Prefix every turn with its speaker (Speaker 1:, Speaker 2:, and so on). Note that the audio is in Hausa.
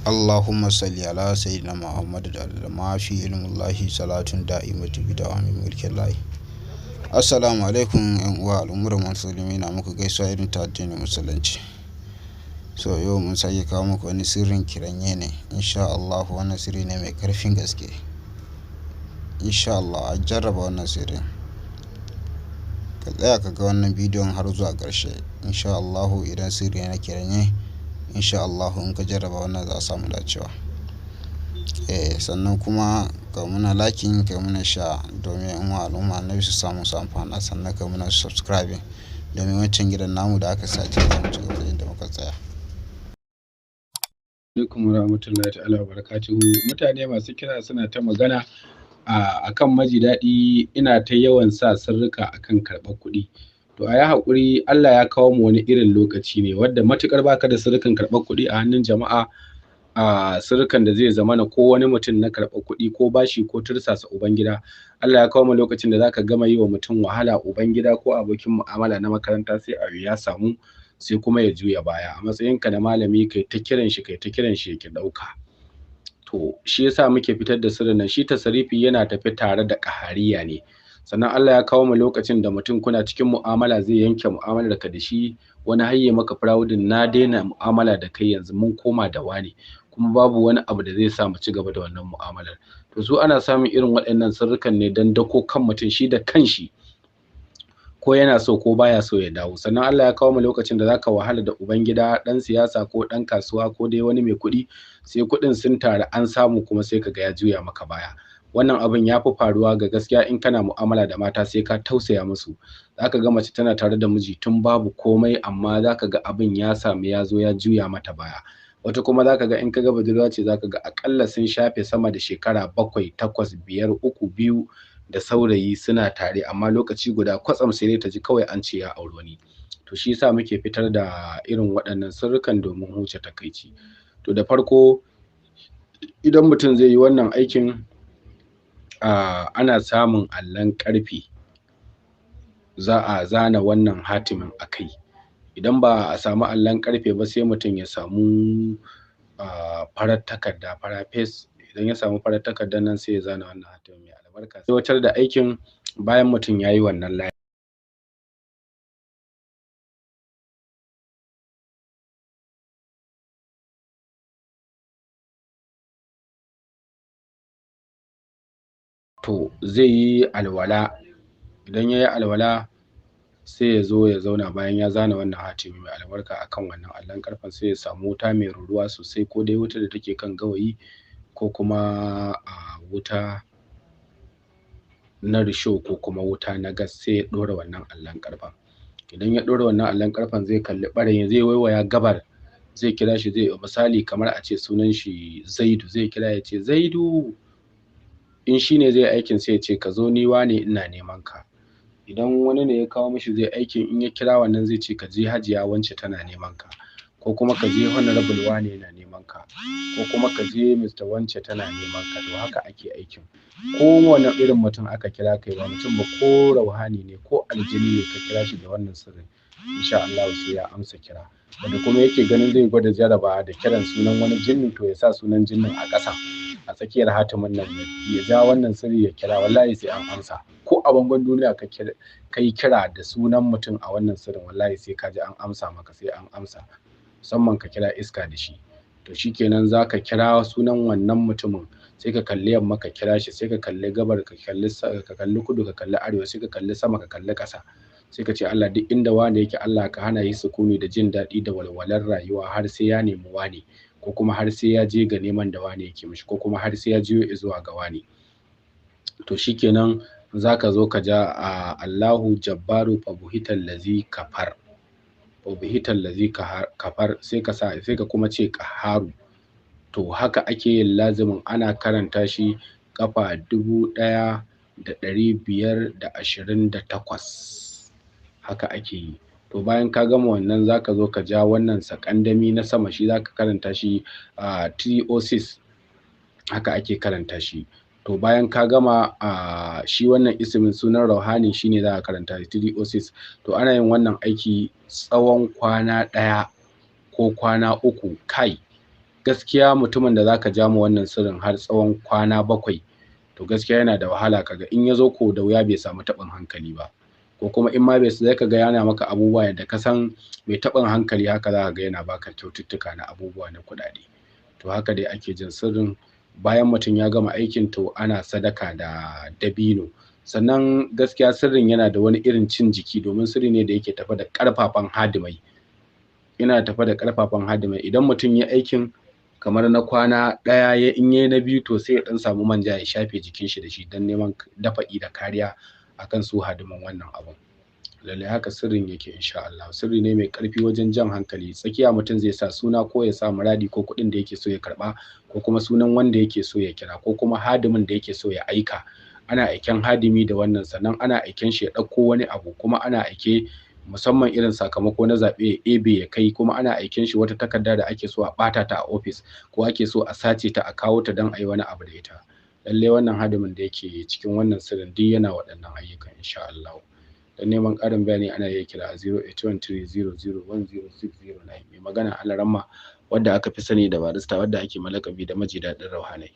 Speaker 1: Allahumma salli ala sayyidina Muhammad da ma fi ilmullahi salatun da'imatu bi dawami mulkillahi. Assalamu alaikum yan uwa al'ummar musulmi, na muku gaisuwa irin ta addinin musulunci. So yau mun sake kawo muku wani sirrin kiranye ne insha Allah. Wannan sirri ne mai karfin gaske insha Allah. A jarraba wannan sirrin, ka tsaya ka ga wannan bidiyon har zuwa ƙarshe insha Allah. Idan sirri na kiranye, insha Allah in ka jarraba wannan za a samu dacewa. Sannan kuma ka muna liking, ka muna share domin yan uwa al'umma annabi su samu su amfana, sannan ka muna subscribing domin wancan gidan namu da aka sace za mu ci gaba da inda muka tsaya.
Speaker 2: Alaikum warahmatullahi ta'ala wa barakatuhu. Mutane masu kira suna ta magana a kan maji daɗi, ina ta yawan sa sirrika akan karɓar kuɗi. To a yi haƙuri, Allah ya kawo mu wani irin lokaci ne wadda matuƙar baka da sirrikan karɓar kuɗi a hannun jama'a, a sirrikan da zai zamana ko wani mutum na karɓar kuɗi ko bashi ko tursasa ubangida. Allah ya kawo mu lokacin da zaka gama yi wa mutum wahala, ubangida ko abokin mu'amala na makaranta, sai abu ya samu sai kuma ya juya baya. A matsayinka na malami, kai ta kiran shi, kai ta kiran shi, yake ɗauka. To shi yasa muke fitar da sirrin nan. Shi tasarifi yana tafe tare da ƙahariya ne. Sannan Allah ya kawo mu lokacin da mutum kuna cikin mu'amala zai yanke mu'amalar ka da shi, wani hayye maka firawudin, na daina mu'amala da kai, yanzu mun koma da wani, kuma babu wani abu da zai sa mu ci gaba da wannan mu'amalar. To su ana samun irin waɗannan sirrikan ne don dako kan mutum shi da kanshi, ko yana so ko baya so ya dawo. Sannan Allah ya kawo mu lokacin da zaka wahala da ubangida, dan siyasa ko dan kasuwa ko dai wani mai kuɗi, sai kuɗin sun taru an samu kuma sai kaga ya juya maka baya. Wannan abin ya fi faruwa ga gaskiya in kana mu'amala da mata, sai ka tausaya musu. Zaka ga mace tana tare da miji tun babu komai, amma zaka ga abin ya samu ya zo ya juya mata baya. Wata kuma zaka ga in kaga budurwa ce, zaka ga akalla sun shafe sama da shekara 7, 8, 5, 3, 2 da saurayi suna tare, amma lokaci guda kwatsam sai dai ta ji kawai an ce ya auri wani. To shi yasa muke fitar da irin waɗannan sirrikan domin huce takaici. To da farko, idan mutum zai yi wannan aikin, ana samun allon ƙarfe, za a zana wannan hatimin a kai. Idan ba a samu allon ƙarfe ba, sai mutum ya samu farar takarda, fara fes. Idan ya samu farar takardar nan, sai ya zana wannan hatimin mai albarka. Aiwatar da aikin, bayan mutum ya yi wannan layi, to zai yi alwala. Idan ya yi alwala, sai ya zo ya zauna. Bayan ya zana wannan hatimi mai albarka akan wannan allon ƙarfen, sai ya samu wuta mai ruruwa sosai, ko dai wutar da take kan gawayi ko kuma wuta na risho ko kuma wuta na gas, sai ya ɗora wannan allon ƙarfen. Idan ya ɗora wannan allon ƙarfen, zai kalli ɓarayin, zai waiwaya gabar, zai kira shi. Zai misali kamar a ce sunan shi Zaidu, zai kira ya ce, "Zaidu." In shi ne zai aikin, sai ya ce, "Ka zo, ni wane ina neman ka." Idan wani ne ya kawo mishi zai aikin, in ya kira wannan, zai ce, "Ka je, Hajiya wance tana neman ka," ko kuma, "Ka je, Honorable wane yana neman ka," ko kuma, "Ka je, Mr. wance tana neman ka." To haka ake aikin. Kowane irin mutum aka kira, kai ba mutum ba, ko rauhani ne ko aljini ne, ka kira shi da wannan sirrin, insha Allah sai ya amsa kira. Wanda kuma yake ganin zai gwada jaraba da kiran sunan wani jinni, to ya sa sunan jinnin a ƙasa a tsakiyar hatimin nan, ya ja wannan sirri ya kira, wallahi sai an amsa. Ko a bangon duniya ka yi kira da sunan mutum a wannan sirrin, wallahi sai ka ji an amsa maka, sai an amsa, musamman ka kira iska da shi. To shikenan, za ka kira sunan wannan mutumin, sai ka kalli yamma ka kira shi, sai ka kalli gabar, ka kalli kudu, ka kalli arewa, sai ka kalli sama, ka kalli ƙasa, sai ka ce, "Allah, duk inda wane yake, Allah ka hana yi sukuni da jin daɗi da walwalar rayuwa har sai ya nemi wane, ko kuma har sai ya je ga neman da wane yake mishi, ko kuma har sai ya juyo zuwa ga wane." To shikenan, za ka zo ka ja a Allahu Jabbaru fabuhital lazi kafar, fabuhital lazi kafar, sai ka sa, sai ka kuma ce Qaharu. To haka ake yin lazimin, ana karanta shi ƙafa 1528, haka ake yi. To bayan ka gama wannan, zaka zo ka ja wannan sakandami na sama, shi zaka karanta shi a 306, haka ake karanta shi. To bayan ka gama shi wannan ismin sunan rauhani, shine za ka karanta 306. To ana yin wannan aiki tsawon kwana 1 ko kwana 3 kai. Gaskiya mutumin da zaka ja ma wannan sirrin har tsawon kwana 7, to gaskiya yana da wahala kaga in ya zo ko da wuya bai samu taɓin hankali ba, ko kuma in ma bai, sai kaga yana maka abubuwa yadda ka san mai taɓin hankali, haka za ka ga yana baka kyaututtuka na abubuwa na kuɗaɗe. To haka dai ake jin sirrin. Bayan mutum ya gama aikin, to ana sadaka da dabino. Sannan gaskiya sirrin yana da wani irin cin jiki, domin sirri ne da yake tafe da ƙarfafan hadimai. Yana tafe da ƙarfafan hadimai. Idan mutum ya aikin kamar na kwana ɗaya, ya in yayi na biyu, to sai ya ɗan samu manja ya shafe jikin shi da shi don neman dafa'i da kariya akan su hadiman wannan abun. Lallai haka sirrin yake, insha Allah. Sirri ne mai ƙarfi wajen jan hankali. Tsakiya mutum zai sa suna, ko ya sa muradi, ko kuɗin da yake so ya karɓa, ko kuma sunan wanda yake so ya kira, ko kuma hadimin da yake so ya aika. Ana aiken hadimi da wannan, sannan ana aiken shi ya ɗauko wani abu, kuma ana aike musamman irin sakamako na zaɓe ya ebe ya kai, kuma ana aiken shi wata takarda da ake so a ɓata ta a ofis, ko ake so a sace ta a kawo ta don a yi wani abu da ita. Lallai wannan hadimin da yake cikin wannan sirrin duk yana waɗannan ayyukan, insha Allah. Don neman ƙarin bayani ana iya kira a 08130010609. Mai magana Alaramma, wadda aka fi sani da Barista, wadda ake malakabi da Maji Daɗin Rauhanai.